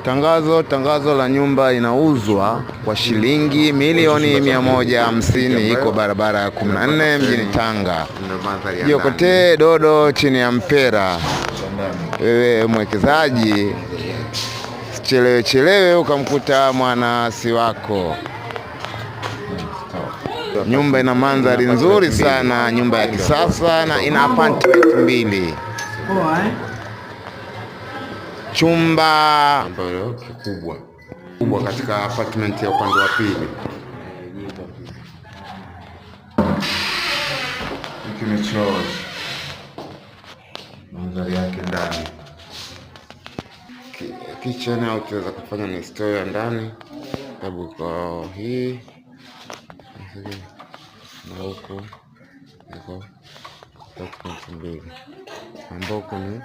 Tangazo, tangazo la nyumba inauzwa kwa shilingi milioni 150, iko barabara ya 14 mjini Tanga, Jokotee Dodo, chini ya mpera. Wewe mwekezaji, chelewe chelewe ukamkuta mwanasi wako. Nyumba ina mandhari nzuri sana, nyumba ya kisasa na ina apartment mbili, chumba kikubwa kubwa katika apartment ya upande wa pili. Hiki ni choo, mandhari yake ndani, kitchen au tunaweza kufanya ni store ya ndani, sababu kwa hii na huku iko apartment mbili ambako ni